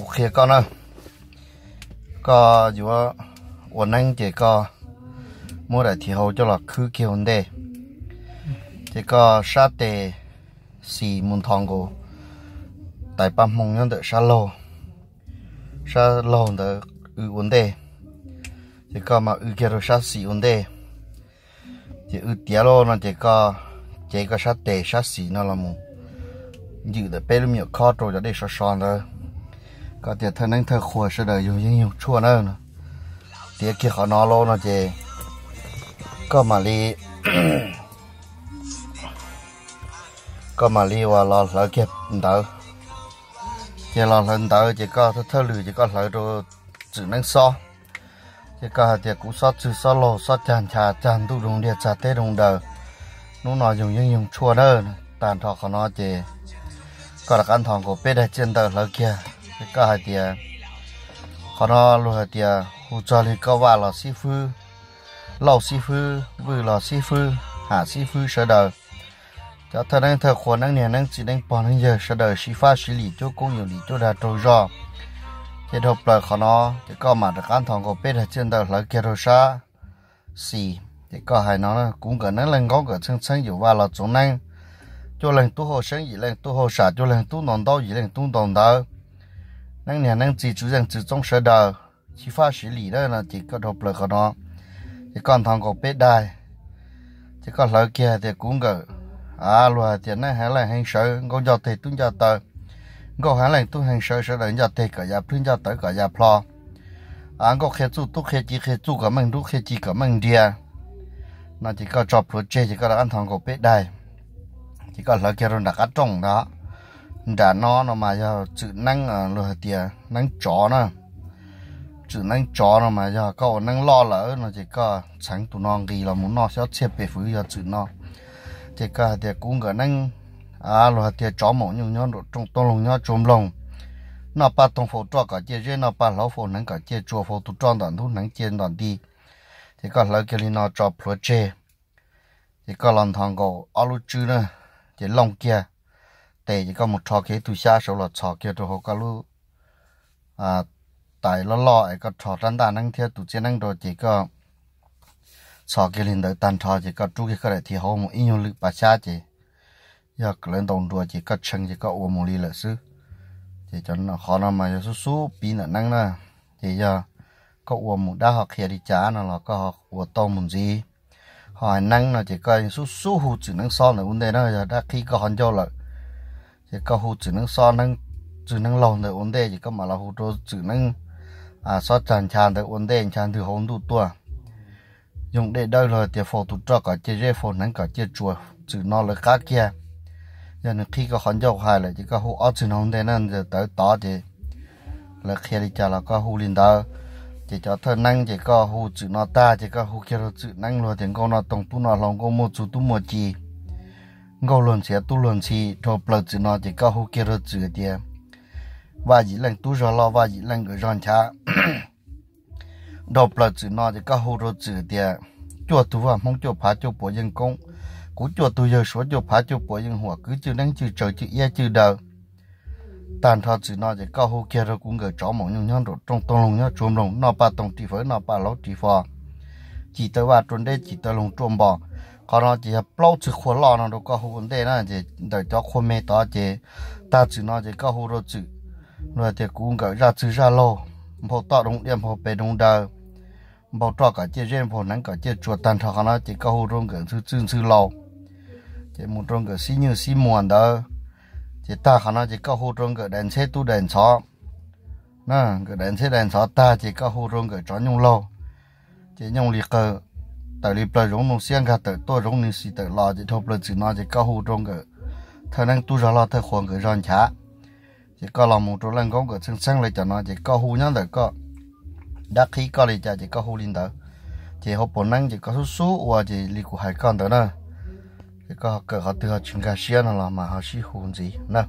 Qhia koj na, koj yuav ua neeb ces koj muab daim thiv hau coj los khwb kiag ua ntej, ces koj sab tes xis mus nthos nkaus tais paj hmoo nyob ntawm sab laug, sab laug ntawd w ua ntej, ces koj mam w kiag rau sab xis ua ntej. Ces w tiav lawm no ces koj cev koj sab tes sab xis no los mus ncwm ntawm peb lub me nyuam khob rau cov dej sov sov ntawd. Koj tias thawj neeb thawj qhua sawv daws yug yeeb yug tshuaj na, tiav kiag qhov no lawm no ces koj mam li, koj mam li uas los hlawv kiag ntawv. Ces los hlawv ntawv ces koj thawj thawj lwm ces koj hlawv rau txwm neeb xob. Ces koj hais tias kuv xob txwg xob laug xob cag ncha cag ntuj doog diaj txag teb doog daws, hnub no yug yeeb yug tshuaj na. Tag nrho qhov no ces koj rov qab nthos nkaus peb daim txiaj ntawm hlawv kiag. Ces koj hais tias qhov no luag hais tias hu txog li koj vaj los xib fwb, lauj xib fwb, vwj los xib fwb, ham xib fwb sawv daws, cov thawj neeb thawj qhua, neeb niag neeb txiv, neeb pog neeb yawg sawv daws siv fab siv lim cuab koob yuam lim cuab dag rau zog. Ces dhau plaws qhov no ces koj mam rov qab nthos nkaus peb daim txiaj ntawm hlawv kiag rau sab xis. Ces koj hais no, kuv nkawm neeb leej nkaub nkawm txheej txheeb yuav vaj los txoov neeb, cuaj leeg tub hauj seeb yim leej tub hauj sam, cuaj leeg tub ntaus ntaub yim leej tub ntaus ntawv, neeb niag neeb txiv tswv zeej tswv txoob sawv daws siv fab siv lim na no ces koj dhau plaws qhov no ces koj nthos nkaus peb daim. Ces koj hlawv kiag tias kuv nkawm, a, luag hais tias neeb heev leej heev sawv, nkauj ncoj teg tub ncoj taw, nkauj heev leej tub heev sawv, sawv daws ncoj teg kom ya plhwb ncoj tawv kom ya plho, a, nkauj qhia txuj tub qhia ci, qhia txuj kom meej nrub qhia ci kom meej nrias no ces koj tso plhuav tseg ces koj rov qab nthos nkaus peb daim. Ces koj hlawv kiag rau nram qab rooj ntawd. Nram no no mas yog txwm neeb, luag hais tias neeb tsov na. Txwm neeb tsov no mas yog koj ua neeb loj lawm no ces koj txheev tus no nqis los mus noj xyob txhiaj pes fwv yog txwm no. Ces koj hais tias kuv nkawm neeb, a, luag hais tias tsov maum nyuj nyob nraum rooj, tooj loog nyob tsua nploog, noj paj toog faus roj kom ciaj zeb, noj paj hlauv faus hneev kom ciaj tsua, faus tus roj ntawm ntub hneev ciaj ntawm nti. Ces koj hlawv kiag li no tso plhuav tseg. Ces koj los nthos nkaus ob lub tswb na, ces looj kiag tes ces koj mus rho kiag ib tug xyab saud los txhos kiag rau hauv koj lub tais loj loj es koj rho rab ntaj neeb thiab tus txiaj neeb rau ces koj txhos kiag li ntawd tag nrho ces koj rub kiag koj daim thiv hauv mus ib nyuag lwm pas xyab ces yog lawv ntaus nruas ces koj tshee ces koj ua mus li lawm xwb. Ces qhov no mas yog xub xub piv ntawm neeb na. Ces yog koj ua mus dab ho qhia li cas no los koj ho ua tau mus ntxiv. Ho hais neeb no ces koj yeej xub xub hu txwm neeb xob ntawd ua ntej na, yog dab qhib koj ho ncauj lawm ces koj hu txwm neeb xob, txwm neeb laug ntawd ua ntej ces koj mam los hu rau txwm neeb xob tsag ncha ntawd ua ntej, ncha ntws hauv ntuj tuaj. Yoog dej dawb los tias faus tus roj kom ciaj zeb, faus hneev kom ciaj tsua, txwm no lawv qab kiag. Yog nws qhib koj qhov ncauj hais lawm ces koj hu ob txwg no ua ntej na, tawv tod ces lawv qhia li cas los koj hu li ntawd. Ces cov thawj neeb ces koj hu txwm no tag ces koj hu kiag rau txwm neeb luag tias nkauj noj toog tub noj hlau, nkauj muaj txuj tub muaj ci, nkauj luag ntxhiav tub luag ntxhi. Dhau plaws txwm no ces koj hu kiag rau txwm tias vaj yim leej tub zog loj, vaj yim leej nkawd zog nchav. Dhau plaws txwm no ces koj hu rau txwm tias cuaj tug vaj Hmoob cuaj phav cuaj puas yeej koob, kuv cuaj tug yawg Suav cuaj phav cuaj puas yeej huam, kwv cwj neeb cwj tsaws cwj iab cwj daw. Tag nrho txwm no ces koj hu kiag rau kuv nkawm tsov maum nyoog nyob nraum rooj, tooj loog nyob tsua nploog, noj paj toog ris fawv, noj paj hlauv ris fo, cim taw vaj rua nreb, cim taw loog ruaj npo. Qhov no ces yog plaub txwg qhua loj no rau koj hu ua ntej na, ces ntawm cov qhua me tod ces tag txwm no ces koj hu rau txwm, luag tias kuv nkawm zaj txwg zaj laug, nphau toj doog diaj, nphau pes doog daw, nphau roj kom ciaj zeb, nphau hneev kom ciaj tsua. Tag nrho qhov no ces koj hu rau nkawm ntxhw txwj ntxhw laus, ces mus rau nkawm xib nyuj xib muas ntawd. Ces tag qhov no ces koj hu rau nkawm daim ntxheb tub daim ntxhov, nkawm daim ntxheb daim ntxhov tag ces koj hu rau nkawm tsov nyooj laug, ces nyooj li qawg, tawm li plaws zoov nug xiab nkag tawm tuaj zoov nws xis tawm los. Ces dhau plaws txwm no ces koj hu rau nkawm thawj neeb tub zog loj thawj qhua nkawd zog nchav. Ces koj los mus rau leej nkaub nkawm txheej txheeb li cov no ces koj hu nyob ntawm koj dab qhib koj li cas ces koj hu li ntawd. Ces hauv paus neeb ces koj xub xub ua ces li kuv hais koj ntawd na. Ces koj kawm qhov twg ho tsis nkag siab no los mas ho sib hu ntxiv na.